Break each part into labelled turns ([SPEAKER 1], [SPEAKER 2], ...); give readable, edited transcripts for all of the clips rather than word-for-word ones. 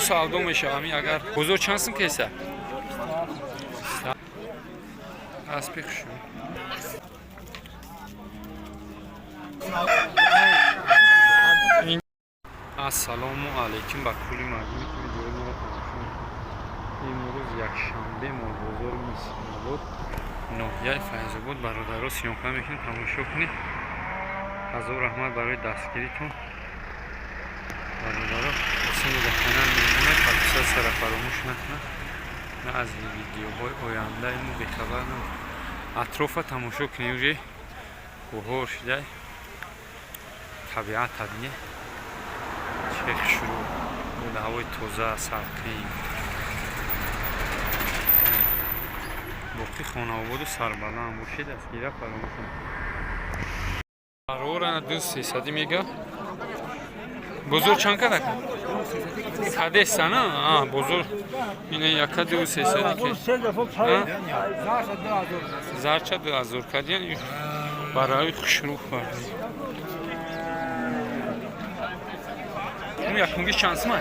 [SPEAKER 1] Савдо мешава. Ами агар бозор чанд сум кеса? Аспи хушу. Ассалому алайкум ба кулли мардуме, ки видеои моро тамошо мекунанд. Имрӯз якшанбе, молбозори Мисинобод, ноҳияи Файзобод. Бародаро, съёмка мекунем, тамошо кунед. Ҳазор раҳмат барои дастгиритон, бародаро. Касоне ба канал мемонад, подписаться фаромӯш накунад, на аз видеоҳои ояндаи мо бехабар на. Атрофа тамошо кунед, уже баҳор шидай, табиат табине чӣ хушрӯ буда, ҳавои тоза, салқин. Боқӣ хонаободу сарбаланд бошед, дастгира фаромӯш накунед. Барора ду сесадӣ мега. Бозор чанд када кадеста на бозор ина яка ду сесадӣ ки зарча 2000 кадиян. Барои хушрӯ якумгиш чанд сумай?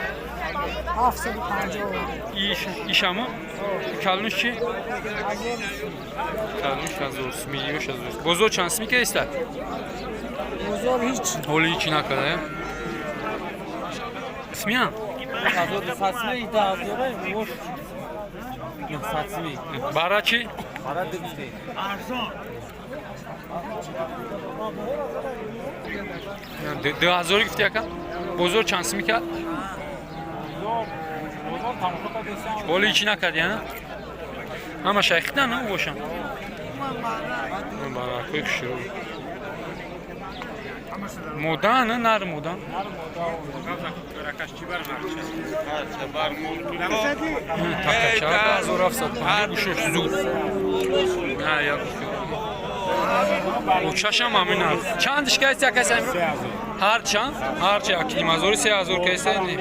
[SPEAKER 2] 750.
[SPEAKER 1] Ишама калнуш чи? Калнуш 1000 суми, ёш 1000. Бозор чанд суми кеста?
[SPEAKER 2] Бозор ҳеч.
[SPEAKER 1] Ҳоли ҳичи накарда смиям.
[SPEAKER 3] 1200 суми, 900 суми.
[SPEAKER 1] Бара чи?
[SPEAKER 3] Бара 200.
[SPEAKER 1] 2000 гуфти, яка. Бозор чанд суми кард? Ҳоли ҳичи накарди, ана ҳама шайхида на бошам. Баракҳои хушрӯ. Мода на нар мода. Такача 1750, гӯшош зуд. На як очашам ҳамин нарх. Чанд ишкаст, якаса? Ҳар чанд? Ҳар чи акнимазори 3000 кайса не.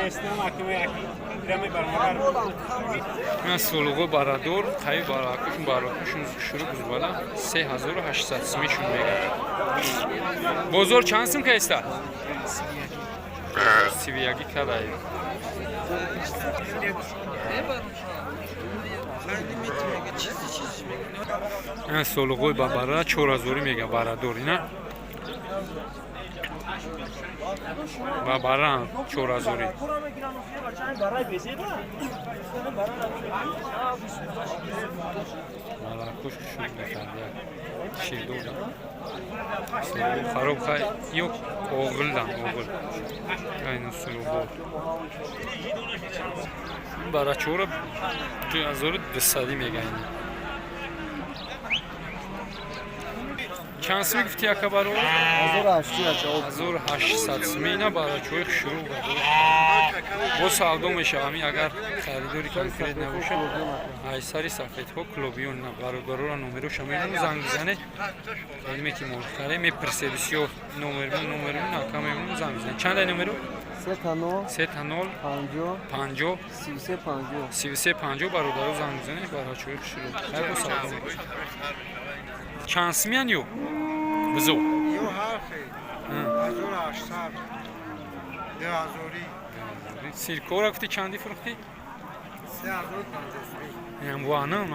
[SPEAKER 1] Ман сулуғо барадор, қави баракушун баракушун шурӯъ бузбала 3800 сумишун мега. Бозор чанд сум кайста? Сивияги кадай. Ин сулуғои ба бара 4000 мега барадор ина. Ба бара 4000. Малакуш шуд мекард ширдода. Хароб хай ё оғилдан оғил. Айну сулуғо. Барачора 2200 мега ина. Чанд суми гуфти, яка баро? 1800 суми ина барачои хушрӯ. Бо савдо мешава. Ами агар харидори конкрет набошад, ай сари сафедҳо клубиён на бародарора номероша мемонам, занг бизанед. Калиме ки молхаре мепирсе бисёр номермон номермон ака мемонам, занг бизанед. Чанд ай номеро?
[SPEAKER 3] 0
[SPEAKER 1] 3 0
[SPEAKER 3] 50
[SPEAKER 1] 50
[SPEAKER 3] 33 50.
[SPEAKER 1] 33 50. Бародаро, занг бизанед, барачои хушрӯ. Хай, бо савдо мешава. Чанд сумиян ё бузо?
[SPEAKER 4] Ё ҳарфе 1800, 2000.
[SPEAKER 1] Сиркора гуфти чанди фурӯхтӣ?
[SPEAKER 4] 3050 суми.
[SPEAKER 1] Ямванам а?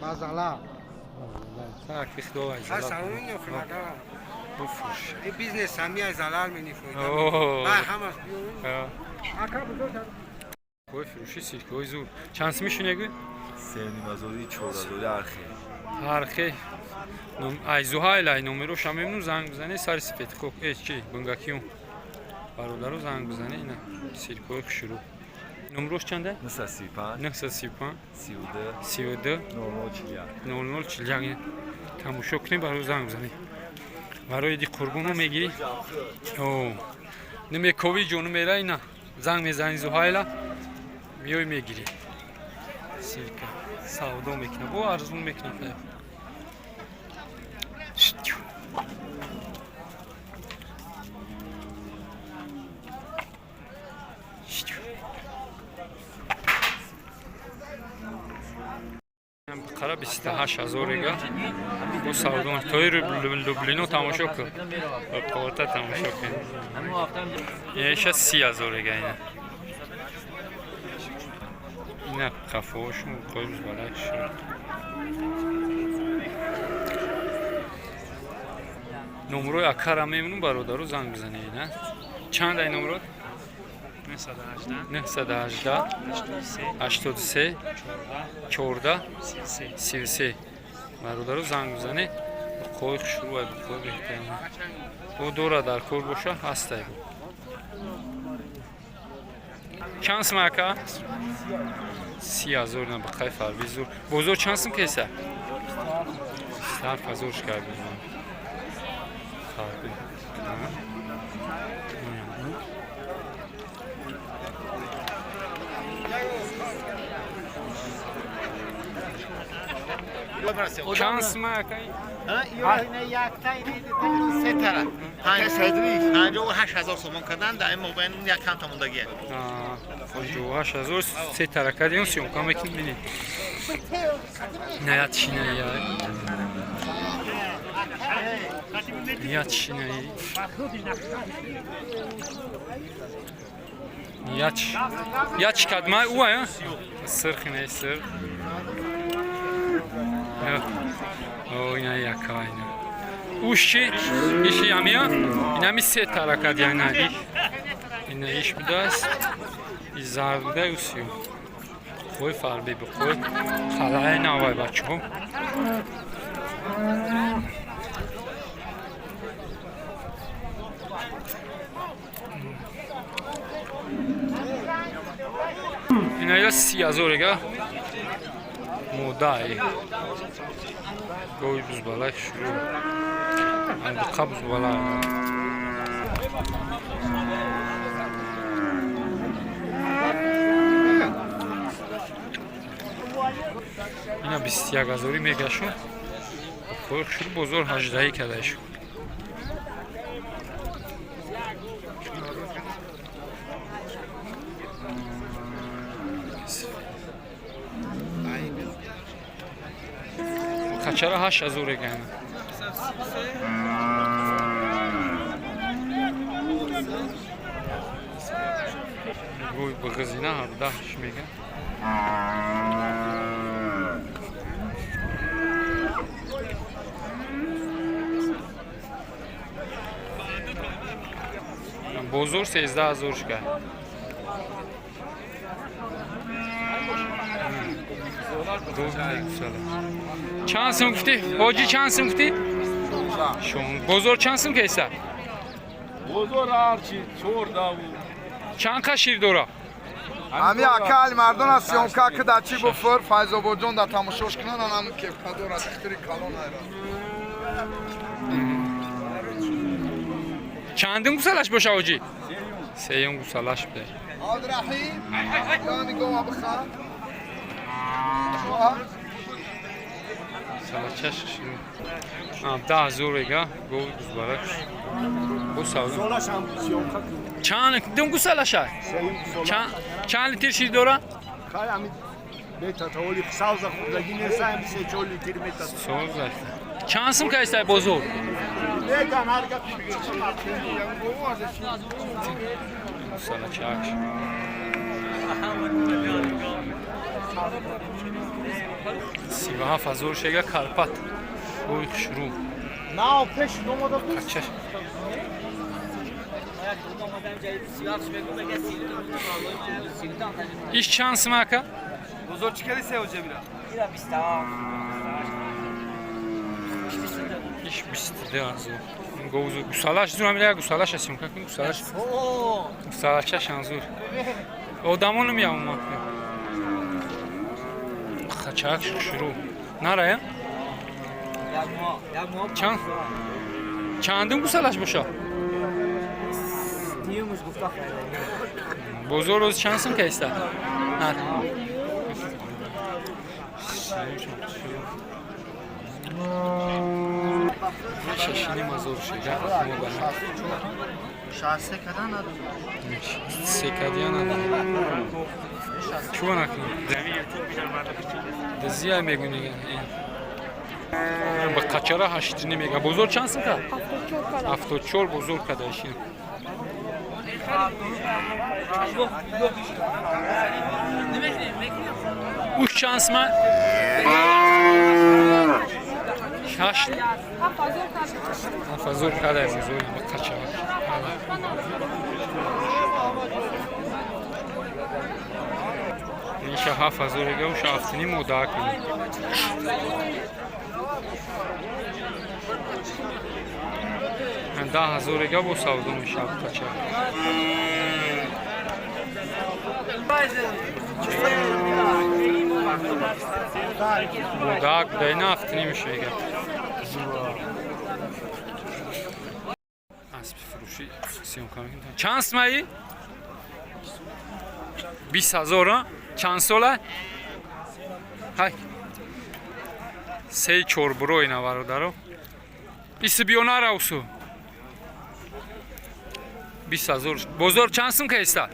[SPEAKER 4] Базала.
[SPEAKER 1] Так, худо.
[SPEAKER 4] Ҳар салони нохилага.
[SPEAKER 1] Буфурӯш.
[SPEAKER 4] И бизнес ҳами аз залал менифоида.
[SPEAKER 1] О.
[SPEAKER 4] Бай ҳамаш биёрем. Ака бузург.
[SPEAKER 1] Кой фурӯши сиркои зур. Чанд суми шунегӯ?
[SPEAKER 5] 3500, 4000 архе.
[SPEAKER 1] Ҳархе. Ай Зуҳайл ай номероша мемну, занг бизане сари сифетхок. Э чи бунгакиюм. Бародаро, занг бизане, ина сиркои хушрӯ. Номрош чанда?
[SPEAKER 5] 935
[SPEAKER 1] 935
[SPEAKER 5] 32
[SPEAKER 1] 32
[SPEAKER 5] 0041.
[SPEAKER 1] 0041. Тамошо кунед, барои занг бизанед. Барои иди қурбоно мегирӣ. О. Намекови ҷону мера ина. Занг мезани Зуҳайла. Миёй мегирӣ. Сирка. Савдо мекунад. Бо арзун мекунад. Хай. Штю. Штю. Қара 28 000 ега. Бо савдо тои Люблино тамошо кун. Порта тамошо кун. Еша 30 000 ега ина. Ина қафоҳошон буқои бузбалак шуд. Номрои акара мемонум, бародару, занг бизанед. Ина чанд ай номрот? 918 83 14 33. Бародару, занг бизанед. Буқои хушрӯай, буқои беҳтарин. Бо дора дар кор боша, ҳастай. Чанд сум, ака? 30 000. На, буқаи фарби зур. Бозор чанд сум кеса? 27 000 шкардем. Фарби. Чанд сум, ака?
[SPEAKER 6] 58 000 сомон кардан, дар ин мобайн як кам тамондагия.
[SPEAKER 1] 58 000 се тара кардем, съёмка мекунем, бинед. На ятшина ятшина яч яч кадма уа сирх, ина сирх. О, ина яка, ина уш чи иши амия, инами се тара кад, ина ина иш будааст, и зард буда, усиё. Буқои фарби, буқои қалаи навай, бачаҳо. Инаила 30 000 ега, модаи гови бузбалай шурӯ, буқа бузбалай. Ина 21 000-и мегашу. Буқои хушрӯ, бозор ҳаждаҳӣ кадашу. Қачара 8000 егана. Гӯй бағизина 17 мега. Бозор 13 000 шка. Чанд сум гуфтӣ, ҳоҷӣ, чанд сум гуфтӣ? Бозор чанд сум кеса?
[SPEAKER 7] Бозор ҳарчи чордаву.
[SPEAKER 1] Чанд қа шир дора?
[SPEAKER 8] Ами ака Алимардон аст, съёмка ки да чӣ буфур, Файзободҷон да тамошош кунан, анам кепка дорад, ихтири калон айра.
[SPEAKER 1] Чандум гусалаш боша, ҳоҷӣ? Сеюм гусалаш буда.
[SPEAKER 8] Абдурахим, ё нигоҳ биха.
[SPEAKER 1] Салачаш ширу. 10 000 ега, гови бузбалак. Бо савдо. Чанд дум гусалаша? Чанд литр шир дора?
[SPEAKER 7] Савза хӯрдагӣ нест, ами се чор литр метад.
[SPEAKER 1] Савза. Чанд сум кайстай бозор?
[SPEAKER 7] Метан ҳар гапи.
[SPEAKER 1] Гусалачак. 37 000 шега, Карпат. Гови хушрӯ.
[SPEAKER 7] Нав пеш номада.
[SPEAKER 1] Қачаш. Иш чанд сум, ака?
[SPEAKER 3] Бозор чӣ кади се оҷа бира?
[SPEAKER 1] Иш 22 000. Говзу гусалаш зур, ҳамин як гусалаш ҳастем, какин гусалаш. Гусалачашан зур. Одамону меомад. Хачак шурӯ. Нарая? Чанд? Чандум гусалаш боша? Бозор рӯз чанд сум кайста? Нар. 6 500 шега.
[SPEAKER 6] Шасе кардан надорам.
[SPEAKER 1] Се кадия надорам. Чӯ накунам? Дизия мегӯ. Ба қачара ҳаштини мега. Бозор чанд сум кард? 74 бозор када ишин. Уш чанд сма? Шаш. 7000 кадай бозор қача. Иша 7000 ега, уша 7,5 ода кунем. 10 000 ега бо савдо мешавад қача. Бодак дайна 7,5 мешава. Асби фурӯшӣ съёмка мекунем. Чанд сумаи? 20 000, а? Чанд сола? Ҳай. Сеи чорбуро ина, бародаро. Исибиёнара усу. 20 000. Бозор чанд сум кеста?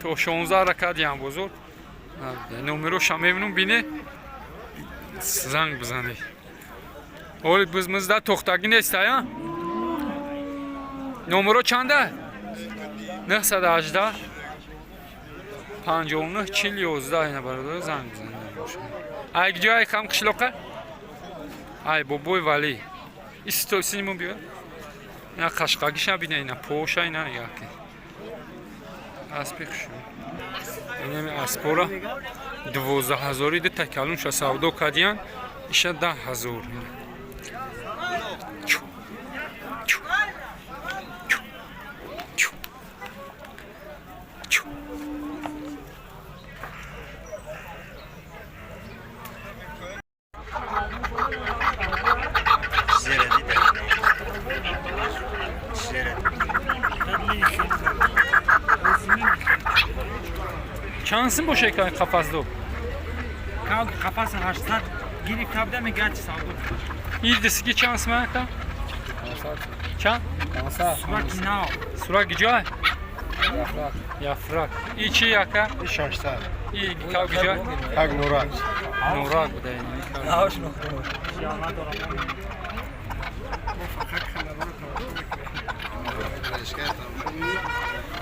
[SPEAKER 1] То 16 ракат бозор. Номероша мебинум, бине, занг бизанед. Оли бизмизда тохтагӣ нест, ая? Номеро чанда? 918 59 40 11. Ина, бародар, занг бизанед. Ай куҷо ай хам қишлоқа? Ай бобои валӣ. Исто синимо биё. Ина қашқагиша бина, ина поша, ина яке. Аспи хушу. Инами аспора 12 ҳазори дута калунша савдо кардиян, иша 10 000. Чу. Чу. Чу. Чу. Чу. Чанд сум боша қафасдо?
[SPEAKER 3] Қафас 800 гирифта буда, мегӯяд, чи савдо.
[SPEAKER 1] Ир дисиги чанд сум, ака? Чанд?
[SPEAKER 3] Сураки нав.
[SPEAKER 1] Сураки ҷой? Яфрак. И чи, ака?
[SPEAKER 4] 600.
[SPEAKER 1] И кав ҷой?
[SPEAKER 4] Как нурак.
[SPEAKER 1] Нурак буда. Ин.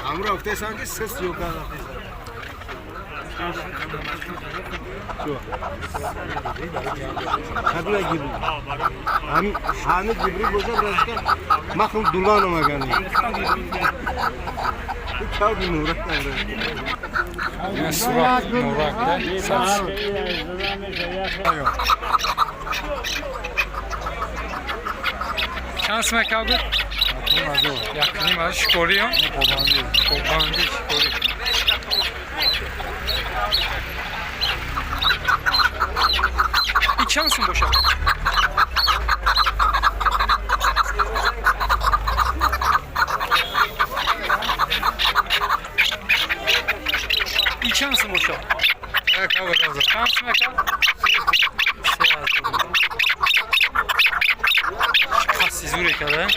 [SPEAKER 4] Амро гуфтесам, ки се съёмка. Кадуна гибри. Ҳами гибри боша, бразика махрум дулан омагани. Кавди нурак.
[SPEAKER 1] Ина сурак нурак буда. Сабз. Чанд сум кав буд? 1,5 ҳазор. Шикорӣ, ё? Кобанди шикорӣ. И чанд сум бошад? И чанд сум бошад? Чанд сум, ака? 3000. Қасди зуре када?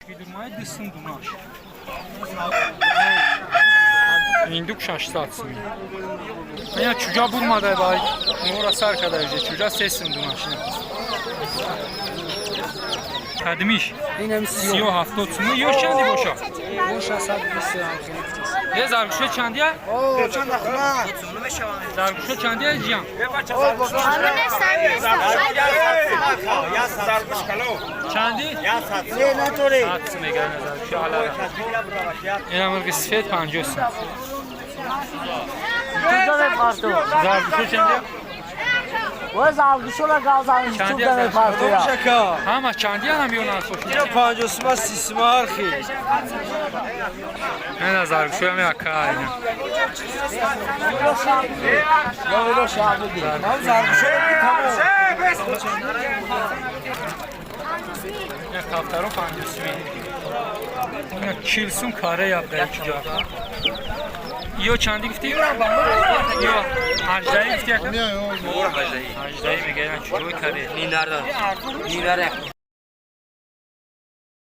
[SPEAKER 1] Гидурмай дисум дунаш. Индук 600 сум. Ина чуҷа бурмадай бай. Мора сар када иже чуҷа 3 сум дунаш. Кадмиш.
[SPEAKER 2] Инам.
[SPEAKER 1] Сиё 70 сум. Ё чанди боша?
[SPEAKER 2] Боша 120 ам хеле кутис.
[SPEAKER 1] Е, заргӯшо чандия?
[SPEAKER 4] О, чанд ахла?
[SPEAKER 1] Заргӯшо чандия, ҷиям? Чанди?
[SPEAKER 4] Не, натори.
[SPEAKER 1] 100 сум мега ина заргӯшо алара. Ина мурги сифед 50 сум. Заргӯшо чандия? Чандия заргӯшо? Ҳама чандия нам ё нархош?
[SPEAKER 3] 50 сума, 30 сума архи.
[SPEAKER 1] Ина заргӯшо ами ака ина.
[SPEAKER 3] Ман заргӯшоро тамом.
[SPEAKER 1] Ина кафтаро 50 сум. Ина 40 сум каре ябда чуҷа. Ё чанди гуфти? Ё ҳаждаи гуфти, ака? Ҳаждаи мега, ина чуҷои каре.
[SPEAKER 3] Нинара. Нинара.